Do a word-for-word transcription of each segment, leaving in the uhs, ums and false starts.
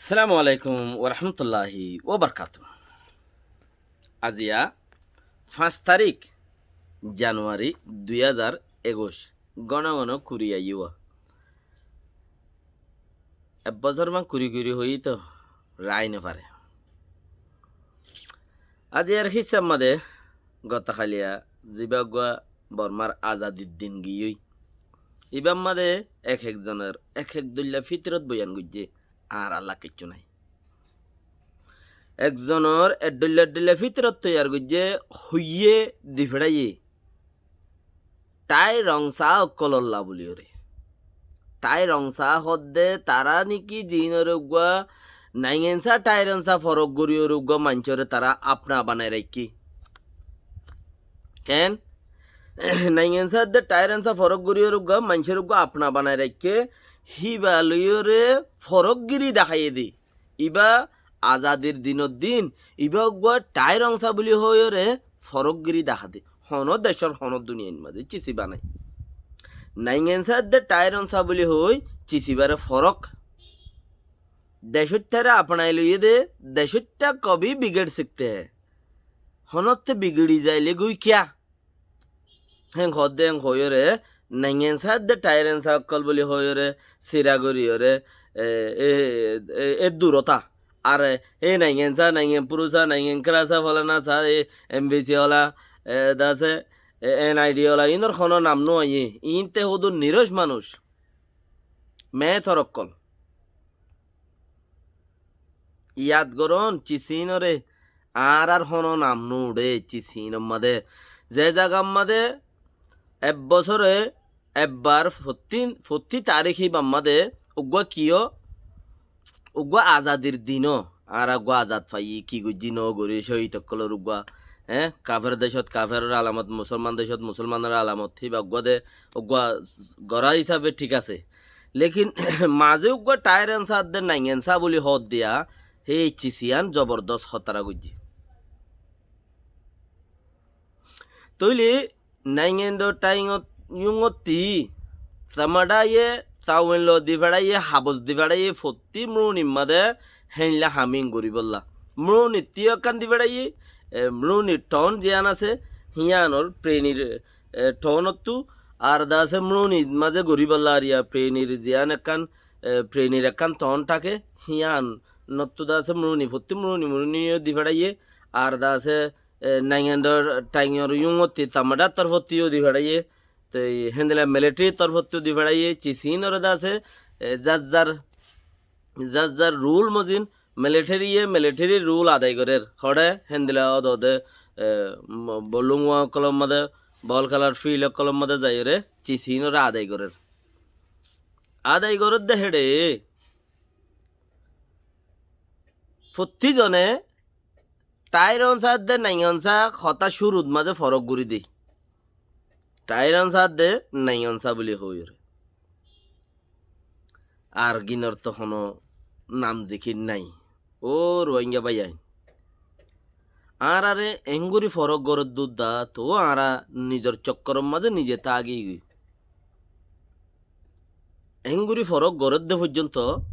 Assalamu alaikum warahmatulláhi wabarakátuhu. Aziya fañs tarík januwari dui házar ekuic, góno góno kuri aiyé. Ek bosór fán kuri kuri hoiyé toó rái nofaré. Aziyar hissár mazé gotokaliya zibá uggúa Bormár azadir din giyói, ibár mazé ek ek zonor ek ek dóilla fítorot boyan goijjé, añáralla kiccú nái. Ek zonor ek dóilla ek dóilla fítorot toiyar goijjé, hoiyé di feçáiye. Tháir oñsá ókkolólla buliyóre. Tháir oñsá hoódde tará néki ziínore uggúa naingencá tháir oñsá forók goríyore uggúa maincóre tará apna banai raikké. Keén? Naingencá hoódde tháir oñsá forók goríyore uggúa maincóre uggúa apna banai raikké, híba loiyóre forókgiri deháiye dé. Ibá azadir dinor din, ibá uggúa tháir oñsá buli hoóiyoré forókgiri dahá de. Honó decór, honó duniyair mazé cisi banai. Naingencá edde tháir oñsá buli hoói, cisi baré forók. Decóittaré apanai loiyé de, decóitta kobí biged sikte hé. Honótte bigedi zaile goi kiyá? Héen hoódde, héen hoóiyoré, naingencá edde tháir oñsá ókkol buli hoóiyoré, sira goríyoré, e, e, e, e durota. Ar e naingencá, naingenfurusá, naingenkerasá, folana sá, e embisi ola, e dase, e enaidi ola, iínor honó nam no aiyé. Iínte hódu niróc manúic. Meétor ókkol. Yad gorón, cisiínoré, añárár honó nam no uçé, cisiínor mazé. Ze zagar mazé ek bosóre ekbar fottí, fottí tarík híbar mazé uggúa kiyó, uggúa azadir dinó, añára uggúa azad faiyí, ki goijjí no gorí, cóhid ókkolór uggúa, eé, kafer decót kaferor alamot, musolman decót musolmanor alamot, híba uggúa de, uggúa gorá hísafe thík asé. Lekin mazé uggúa tháir oñsá edde naingencá buli hoóddiya, hé cisián zobordos hótara goijjé. Tóile naingendor thaingot yungottí, tamadáye, tauenlo di feçáiye, habos di feçáiye, fottí mrunir mazé héinla haming goríbolla. Mrunittíyo ekkán di feçáiye, e, mrunir thon ziyán asé, híyanor prenir, e, thonottú, ar dase mrunir mazé goríbolla ar iya prenir ziyán ekkán, e, prenir ekkán thon tháke, híyanottú dase mruni, fottí mruni mruniyó di feçáiye, ar dase e, naingendor thaingot yungottí tamadár torfottú yó di feçáiye, toi héndila militerir torfottú di feçáiye, cisiínoré dase, e, zar zar, zar zar rul mozin, militiriye militirir rul adai gorér. Hoçé héndila ódode, e, mo-, bolung wa ókkolór mazé, bol kélar fil ókkolór mazé zaiyóre, cisiínoré adai gorér. Adai gorér de héçe. Fottí zone tháir oñsá edde naingencá hotá cúrut mazé forók gorí de. Tháir oñsá edde naingencá buli hoóiyoré. Ar gínor toó honó nam zikir nái. Ó Ruáinga báiyain. Añáráre eéngorí forók gorédde dé toó añára nizor cokkoror mazé nize tágigoi. Eéngorí forók gorédde fóijjonto,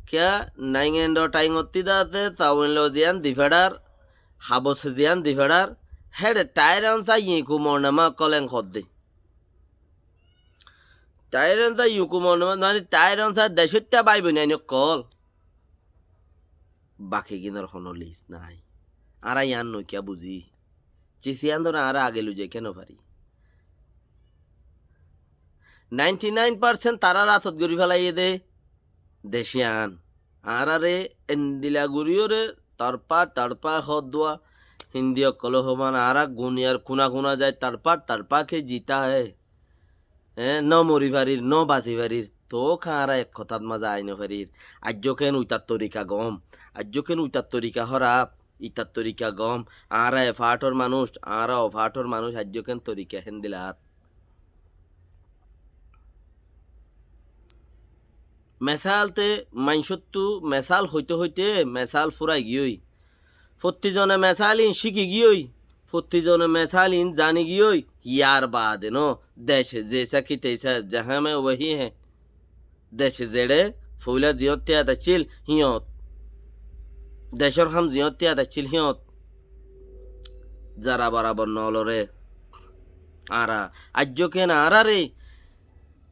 kiyá naingendor thaingottí dase tauenlo ziyán di feçár, habos ziyán di feçár, héçe tháir oñsá yuku mornama ókkol en hoódde. Tháir oñsá yuku mornama, mani tháir oñsá decóitta bái boinain ókkol. Baki gínor honó lis nái. Añára yián nokiá buzí. Cisián dóre añára age loi zai kiyá nofarí? Nainti nain parsent tarár átot gorí felaiyé dé dec yián. Añáráre endila goríyoré torfá torfá hoódduwa hindi ókkolé hoóman añára guniyar kuna kuna zai torfá torfá ke jita hé. Eé, no mori farir, no basi farir. Toóu añára ek hotát mazé ai no farir. Aijjó ken uitar torika gom, aijjó ken uitar torika hóraf, itar torika gom. Añára e faáthor manúic, añára o faáthor manúic, aijjó ken torika héndila. Mesal te maincóttu mesal hoité hoité mesal furai giyói. Fottí zone mesal in cíki giyói, fottí zone mesal in zani giyói, yar baade no, dece zeisá ki teisá, jahañ mein wahi hain. Dece zeçé Foila ziyót tiyat accíl híyot. Decór ham ziyót tiyat accíl híyot. Zara borabor nolore. Añára aijjó ken añárare,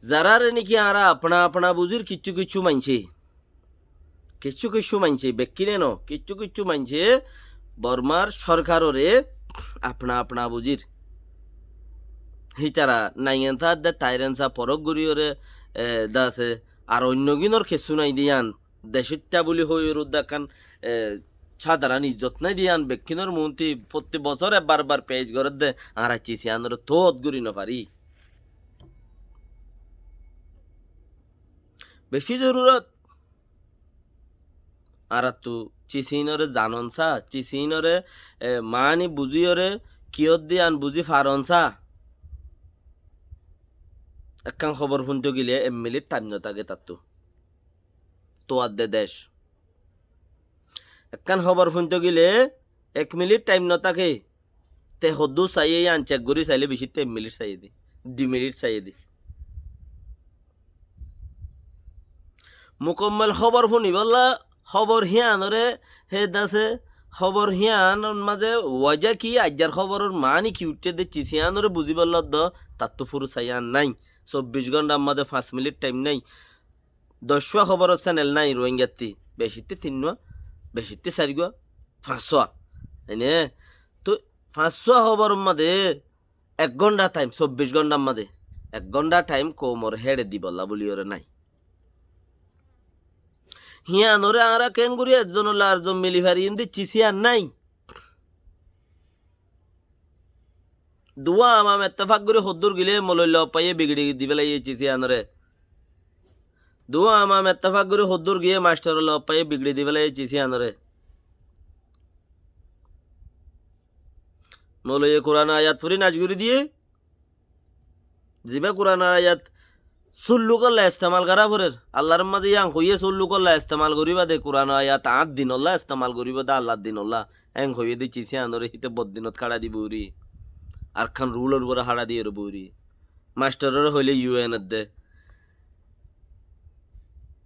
zarare niki añára apna apna buzír kiccú kiccú maincé. Kiccú kiccú maincé, bekkíne no, kiccú kiccú maincé Bormar sorkarore apna apna buzír. Hítara naingan táadde tairensa forók goríyore, e, dase, ar oinnoginor kessú nai de yían, decóitta buli hoiyóre udda ekkán, e, sádaran izzot nai de yían, bekkínor muúnti fottí bosóre bar bar pec gorédde, añára cis yíanore tóot gorí nofarí. Beci zorurot. Añárattu cis iínore zanon sá, cis iínore, e, maáni buzíyore, kiyódde yían buzí faron sá. Ekkán hóbor fúnto gile ek minit thaim no táke tattú. Tuadde dec. Ekkán hóbor fúnto gile ek minit thaim no táke. Te hoddúr saiyé yían cek gorí sailé bicitte ek minit saiyé de, dui minit saiyé de. Mukammel hóbor fúnibolla, hóbor híyanore, hé dase, hóbor híyanor mazé wajá ki, aijjar hóboror maáni ki uiththé de cis híyanore buzíbolla do, tattú furusá yían nái. Sobbic gónthar mazé fañs minit thaim nái. Doccúa hóboror senel nái Ruáingattí. Becittí tinnúa, becittí sairgúa, fañssúa. Ene, to fañssúa hóboror mazé ek góntha thaim, sobbic gónthar mazé ek góntha thaim koumor héçe dibolla buliyóre nái. Híyanore añára keéngorí ezzonolla arzon mili fari, iín de cis híyan nái. Duwá amam ettefak gorí hoddúr gile moloi lof faiyé bigiri difelaiyé cis híyanore. Duwá amam ettefak gorí hoddúr giyé mastor lof faiyé bigiri difelaiyé cis híyanore. Moloiye Kuranor ayat fori nac gorí diyé. Zibá Kuranor ayat Sullúkolla estemal gorá forer. Allar mazé yían hoiyé sullúkolla estemal goríba de, Kuranor ayat añár dinolla estemal goríba de, Allar dinolla. Eén hoiyé de cis híyanore híte boddinot háça dibou ri. Arkán rulor uore háça diyóre bou ri. Mastorore hoilé U N edde.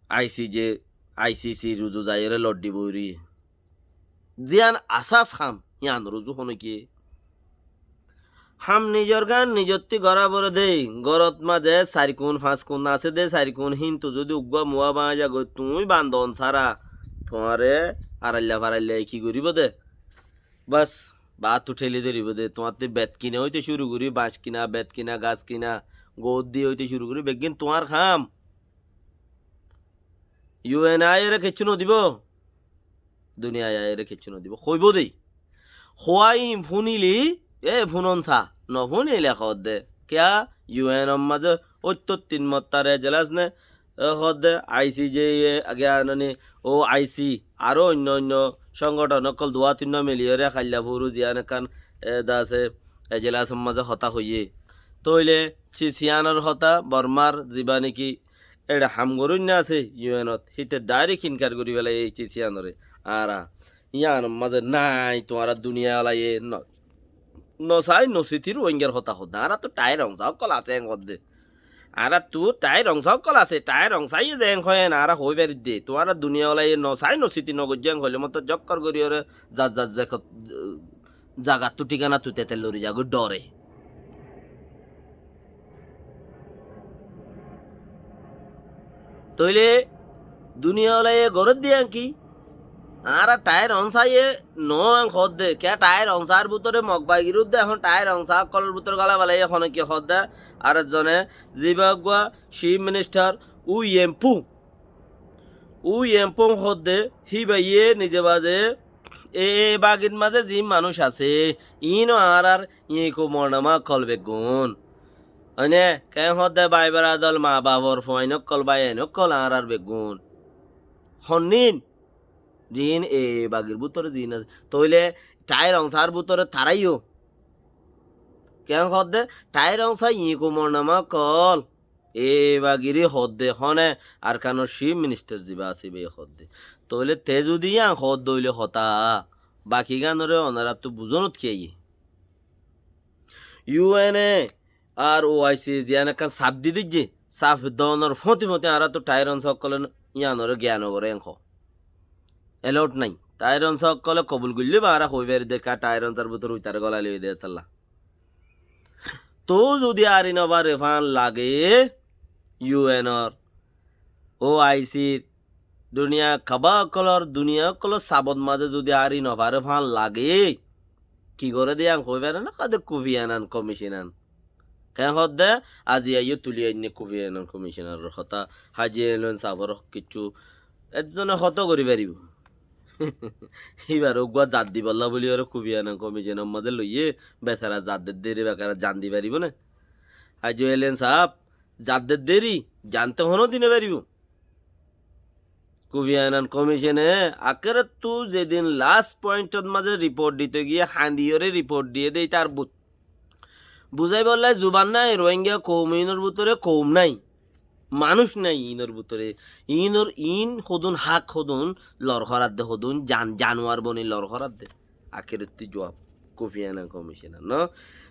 I C J, I C C ruzu zaiyóre loddi bou ri. Ziyán asás ham, yían ruzu honókiye. Ham nizor gán nizottí gorá foré dé, górot mazé sair kun, fañs kun asé dé, sair kun, híntu zudi uggúa muá bañzagoi tuñí bandon sára, tuáñre arailla farailla ki goríbo dé? Bas, baáttu théli dóribo dé, tuáñttí bet kina óite cúru gorí, bañc kina, bet kina, gas kina, goóddi óite cúru gorí, beggín tuáñr ham. U N aiyóre kessú nodibó. Duniyai aiyóre kessú nodibó. Hoibó dé. Hoóa iín fúnile, e fúnon sa. Nofúnile hoódde. Kiyá? U N or mazé óittor tin mottar ejelás ne, e, hoódde I C J, e, age anoni, O I C, aró oinno oinno songotón ókkol duwá tuinno miliyóre kailla furu ziyán ekkán, e, dase, ejelás or mazé hotá hoiyé. Tóile cis yíanor hotá Bormar zibá neki Eçe ham goróinna asé U N ot, híte dairek inkar gorí félaiye cis yíanore. Añára yíanor mazé nái, tuáñra duniyalaye no, nosai nositir Ruáingar hotá hoódde. Añárattú tháir ongsa ókkol asé eén hoódde. Añárattú tháir ongsa ókkol asé, tháir ongsaye ze eén hoóiye añára hoói faridde. Tuáñra duniyalaye nosai nositi nogoijjá eén hoilé mottor zokkor goríyore zar zar ze-, zagattú thíkanattú tetel lori zagói dhore. Tóile duniyalaye gorédde yían ki? Añára tháir ongsaye noó eén hoódde. Kiyá tháir ongsar bútore Mog bagir udde, ehón tháir ongsa ókkolor bútore gólai félaiye, hone ki hoódde? Ar ekzone zibá uggúa Chief Minister U Yempu. U Yempu hoódde, híbaye nize baze e, e bagir mazé ziín manúic asé, iíno añárar iñku mornama ókkol beggún. Óine, keén hoódde bái beradol, maa bafor fuain ókkol, báiyain ókkol añárar beggún. Honnín, ziín e bagir bútore ziín asé. Tóile tháir ongsar bútore taráiyo. Keén hoódde, tháir ongsa iñku mornama ókkol. E bagiri hoódde hone Arkanor Chief Minister zibá asé íbaye hoódde. Tóile te zudi yían hoódde óile hotá, bakigánore onorattú buzónot ki aiyé? U N e ar O I C ziyán ekkán saf di diyé, saf donor fóti fóti añárattú tháir ongsa ókkole yíanoré giya nogoré en hoó. Allowed nái. Tyrants ókkole kobul goillé ba añára hoi fari de, ka tyrants or bútore uitaré golai loi de talla. Tóu zudi ari nofaré fán lage, U N or, O I C r, duniyar kaba ókkolor, duniya ókkolor sabot mazé zudi ari nofaré fán lage, ki goré de yían hoi fare ná, hoó de Kofi Annan komicon an. Keén hoó de, aijja yó tuli ainné Kofi Annan komicon or hotá, Haji Allen sáfor kessú, ezzone hotá gorí faribó. Íbar uggúa zat dibolla buli óre Kofi Annan komicon or mazé loiyé, besara zat dedde eri bekara zan di faribó né? Haji Allen sáb, zat dedde eri, zan to honó din no faribó. Kofi Annan komicone akérottú zedin last point ot mazé riport dito giyé, hañdiyóre riport diyé de ítar bút. Buzáibolla zuban nái, Rohingya koum iínor bútore koum nái. Manúic nái iínor bútore. Iínor, iín hodún hák hodún lor horadde, hodún jan-, januar boni lor horadde. Akérottú juab Kofi Annan komicon or, no?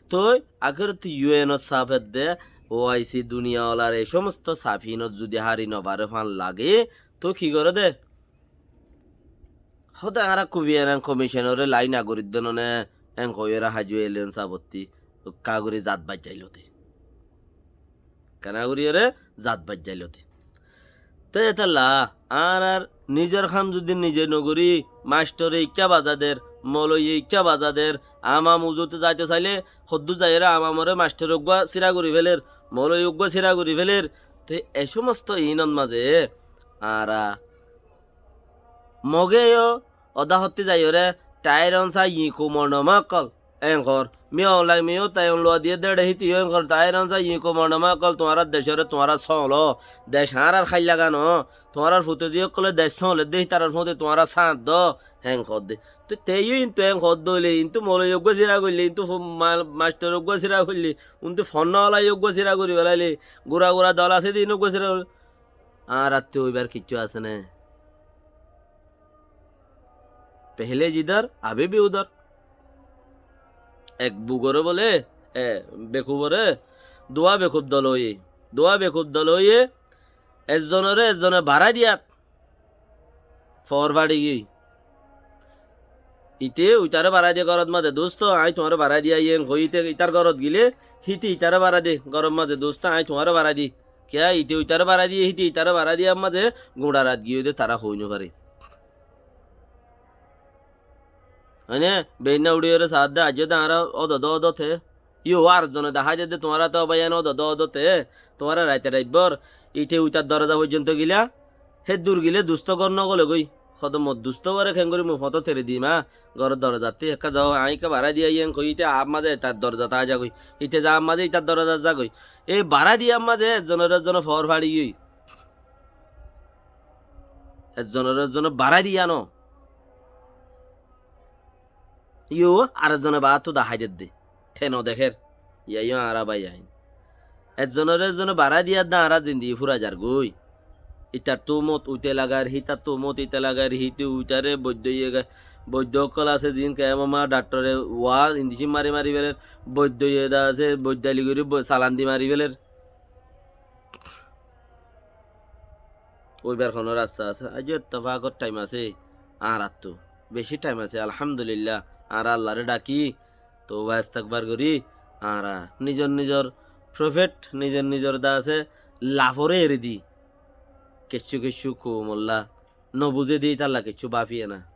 Toi akérottú U N or sáf edde, O I C, duniya olar e somosto sáf iínot zudi hári nofaré fán lage, toi ki goré de? Hoó de añára Kofi Annan komicon oré lain agorí dé no né, en hoiyóre Haji Allen sábottí, ekká gorí zat baijjailóde. Kená goríyore zat baijjailóde. Te etalla, añárar nizor ham zudi nize nogorí, mastore ikká baza der, moloiye ikká baza der, amam uzutu zaito saile, hoddúr zaiyóre amamore mastore uggúa síra gorí féler, moloiye uggúa síra gorí féler. Te e somosto iínot mazé añára Moge yó oda hottí zaiyóre, tairon sa yiku mornoma ókkol, en hoór. Miyó ola miyó tairon lua diyé déçe híti yó en hoór, tairon sa yiku mornoma ókkol, tuáñrar decóre tuáñra sólo, dec añárar háilla gano, tuáñrar futozi ókkole dec sóle dé hítarar fúañti tuáñra sáñt do, en hoódde. Te, te yó intu en hoódde óile, intu moloi uggúa síra goille, intu fu-, ma-, mastor uggúa síra goille, intu fonno ola yó uggúa síra gori felaile, gura gura dol asé de in uggúa síra goille. Añárattú óibar kiccú asé né? Pehle jidhar, abhi bhi udhar. Ek bugore bole, e, bekubore, duwa bekub dol óiye, duwa bekub dol óiye, ezzonoré ezzone barái diyat, foór façi giyói. Ite uitaré barái de górot mazé, "Dustó, aññí tuáñre barái di aiyí," en hoiyí ite itar górot gilé, híte itaré barái de górot mazé, "Dustó, aññí tuáñre barái di." Kiyá ite uitaré barái diyé, híte itaré barái diyé, ammá ze guñça rat giyói de tará hoói nofaré. Hoói né? Beinna uçíyoré saádde, aijjó de añára ódodó ódote. Yó, ar zone dahái dedde tuáñra to bái, en ódodó ódote. Tuáñra raite raitbór ite uitar doroza foijjonto gilá, hé dur gilé dustó gór nogólegói. Hoóde mor dustó góre keéngorí mui foñtó tere dim, a? Góror dorozattí ekká zaó, aññí ekká barái di aiyí en hoiyí ite ammá ze itar dorozat aái zagói. Ite za ammá ze itar dorozat zagói. Ei barái di ammá ze ezzonoré ezzone foór façi giyói. Ezzonoré ezzone barái di ano. Yó, ar ezzone baáttu dahái dedde. Te nodekér. Yá yó añára bái ain. Ezzonoré ezzone barái diyadde añára zindigi fúrai zargói. Itar tumot uite lagair, hítar tumot ite lagair, híte uitaré boiddo iye ga-, boiddo ókkol asé, ziín kemoma dhaktore wa indicin mari mari féler, boiddo iye da asé, boiddo ali gorí bo-, salan di mari féler. Óibar honó rasta asé? Aijjó ettefakor thaim asé añárattú. Bicí thaim asé, alhamdulillah. Añára Allaré dhakí, touba istigfar gorí, añára nizor nizor profet, nizor nizor da asé, laforé eri di. Kessú kessú koumolla nobuzé de ítalla kiccú báfiye na.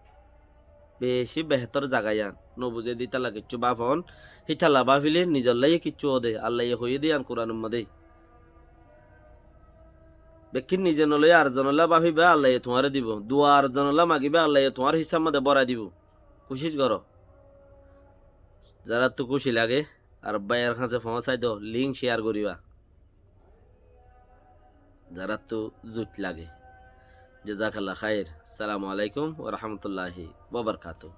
Bicí behétor zaga yían. Nobuzé de ítalla kiccú báfon. Hítalla báfile nizolla yó kiccú óde. Allaye hoiyé de yían Kuranor modé. Bekkín nize noloi ar zonolla báfiba, Allaye tuáñre dibo. Dua ar zonolla magiba, Allaye tuáñr híssar modé bórai dibo. Kucíc goró. Zaráttu kúci lage, ar báiyor hañsé foóñsai do, link share goríba. Zaráttu zuit lage. Jazakallah khair. Assalamu alaikum wa rahmatullahi wa barakatuhu.